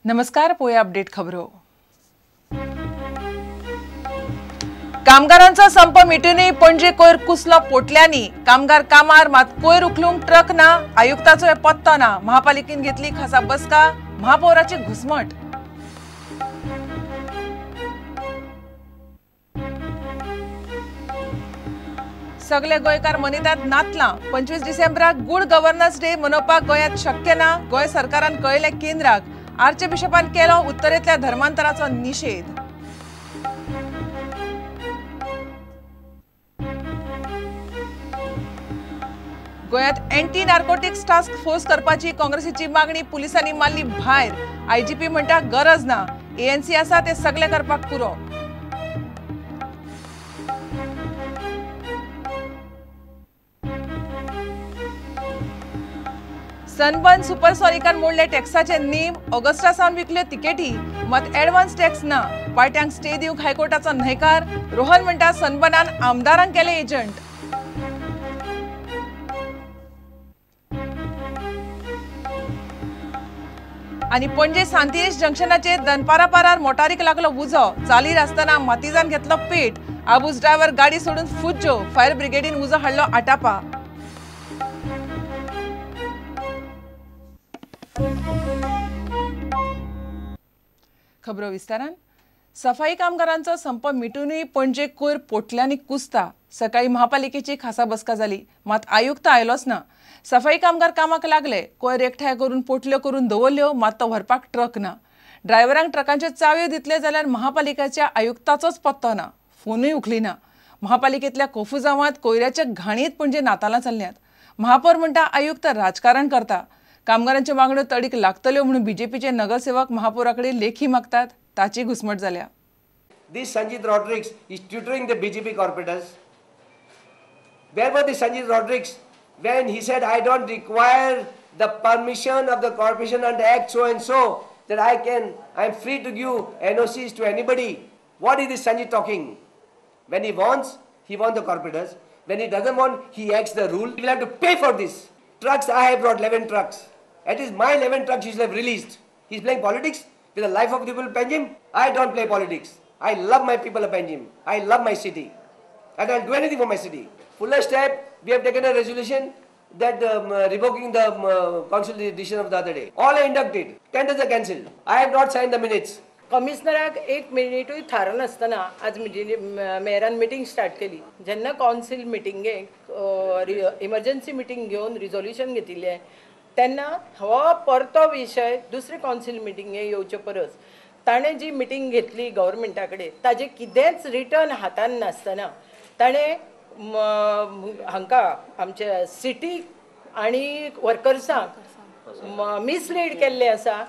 नमस्कार, पोया अपडेट खबरो। कामगारांचो संप मिटूनय पणजे कोयर कुसलो पोटल्यांनी। कामगार कामार, मात कोयर उखलूंक ट्रक ना, आयुक्ताचो पत्तो ना। महापालिकेन घेतली खासा बसका, महापौराची घुसमट। सगळे गोंयकार मनयतात नातलां। 25 डिसेंबराक गुड गव्हर्नन्स डे मनोवपाक गोंयांत शक्य ना, गोंय सरकारान कळयलें केंद्राक। आर्चबिशपान केलो उत्तरेंतल्या धर्मांतराचो निशेध। गोंयांत एंटी नार्कोटिक्स टास्क फोर्स करपाची काँग्रेसीची मागणी पुलिसांनी मारली भायर। आयजीपी म्हणटा गरज ना, एएनसी आसा ते सगळे करपाक पुरो। सनबर्न सुपरसॉनिकान मोडले टॅक्साचे नेम, ऑगस्टा सावन विकल्यो तिकेटी, मात एडवान्स टॅक्स ना। पार्ट्यांक स्टे दिवंक हायकोर्टाचो न्हयकार। रोहन म्हणटा सनबर्नान आमदारांक केले एजंट। आनी पणजे सांतिनेज जंक्शनाचेर दनपारा पारार मोटारीक लागलो उजो, चालीर आसतना मातीजान घेतलो पेट। आबूज ड्रायव्हर गाडी सोडून फुज्जो, फायर ब्रिगेडीन उजो हाडलो आटापा। खबरो विस्तारान। सफाई कामगारांचो संप मिटूनय पणजे कोयर पोटल्यांनी कुसता। सकाळी महापालिकेची खासा बसका जाली, मात आयुक्त आयलोच ना। सफाई कामगार कामाक लागले, कोयर एकठांय करून पोटल्यो करून दवरल्यो, मात तो व्हरपाक ट्रक ना। ड्रायव्हरांक ट्रकांच्यो चावयो दितले जाल्यार महापालिकेच्या आयुक्ताचोच पत्तो ना, फोनूय उखलिना। महापालिकेंतल्या कोफुजावांत कोयराच्या घाणीत पणजे नातालां चल्ल्यात। महापौर म्हणटा आयुक्त राजकारण करता। कामगारांच्यो मागण्यो तडीक लागतल्यो म्हणून बीजेपीचे नगरसेवक महापौरा कडेन लेखी मागतात, ताची घुसमट जाल्या। This Sanjit Rodrigues is tutoring the BJP corporators. Where was this Sanjit Rodrigues when he said, I don't require the permission of the corporation under Act so and so, that I am free to give NOCs to anybody? What is this Sanjit talking? When he wants the corporators. When he doesn't want, he acts the rule. He will have to pay for this. Trucks, I have brought 11 trucks. At least my 11 trucks he should have released. He's playing politics with the life of the people of Panjim. I don't play politics. I love my people of Panjim. I love my city. And I'll do anything for my city. Fuller step, we have taken a resolution that revoking the council decision of the other day. All are inducted. Tenders are cancelled. I have not signed the minutes. कमिशनराक एक मिनिटूय थारो नासतना आज मेयरान meeting start केली। जेन्ना council मिटिंगेक emergency meeting घेवन resolution घेतिल्लें तेन्ना हो परतो विशय दुसरे कावन्सील मिटिंगे येवचे परस ताणें जी मिटींग घेतली गव्हर्मेंटा कडेन ताजें कितेंच रिटर्न हातान नासतना ताणें हांकां आमच्या सिटी आनी वर्कर्सांक मिसलीड केल्लें आसा।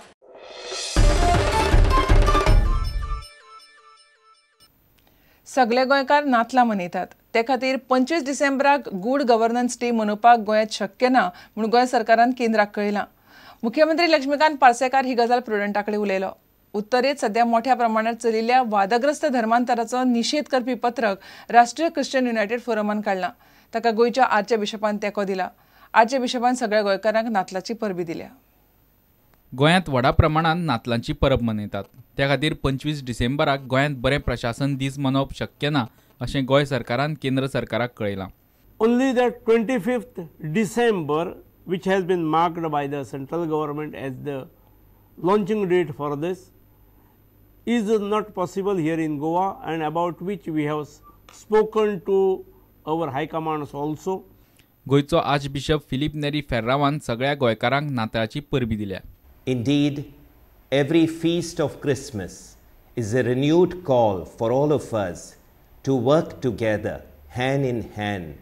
सगळे गोंयकार नातलां मनयतात, ते खातीर 25 डिसेंबराक गुड गव्हर्नन्स डे मनोवपाक गोंयांत शक्य ना म्हूण गोंय सरकारान केंद्राक कळयलां। मुख्यमंत्री लक्ष्मीकांत पार्सेकार ही गजाल प्रुडंटा कडेन उलयलो। उत्तरेत सध्या मोठ्या प्रमाणात चलिल्ल्या वादग्रस्त धर्मांतराचो निशेध करपी पत्रक राष्ट्रीय क्रिश्चन युनायटेड फोरमान काडलां। ताका गोंयच्या आर्चबिशपान तेंको दिला। आर्चबिशपान सगळ्या गोंयकारांक नातलाची परबी दिल्या। गोंयांत व्हडा प्रमाणात नातलांची परब मनयतात, त्या खातीर 25 डिसेंबराक गोंयांत बरें प्रशासन दीस मनोवप शक्य ना अशें गोंय सरकारान केंद्र सरकाराक कळयलां। Only the 25th December, which has been marked by the central government as the launching date for this, is not possible here in Goa, and about which we have spoken to our high commands also. गोंयचो archbishop Filipe Neri फेर्रावान सगळ्या गोंयकारांक नातळाची परबी दिल्या। Indeed, every feast of Christmas is a renewed call for all of us to work together, hand in hand,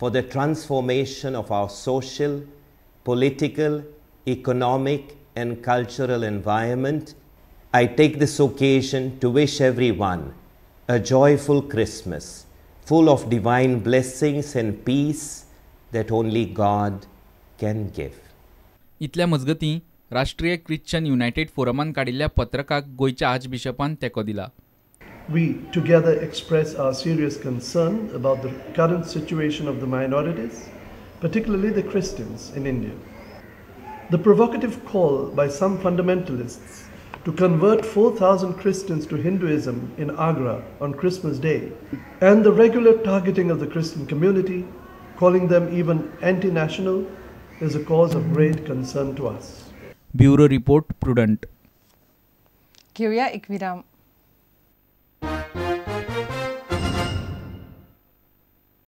for the transformation of our social, political, economic and cultural environment. I take this occasion to wish everyone a joyful Christmas, full of divine blessings and peace that only God can give. इतल्या मजगतीं राष्ट्रीय Christian United फोरमान काडिल्ल्या पत्रकाक गोंयच्या आर्चबिशपान तेंको दिला। We together express our serious concern about the current situation of the minorities, particularly the Christians in India. The provocative call by some fundamentalists to convert 4,000 Christians to Hinduism in Agra on Christmas Day, and the regular targeting of the Christian community, calling them even anti-national, is a cause of great concern to us. Bureau report, Prudent. घेऊया एक विराम.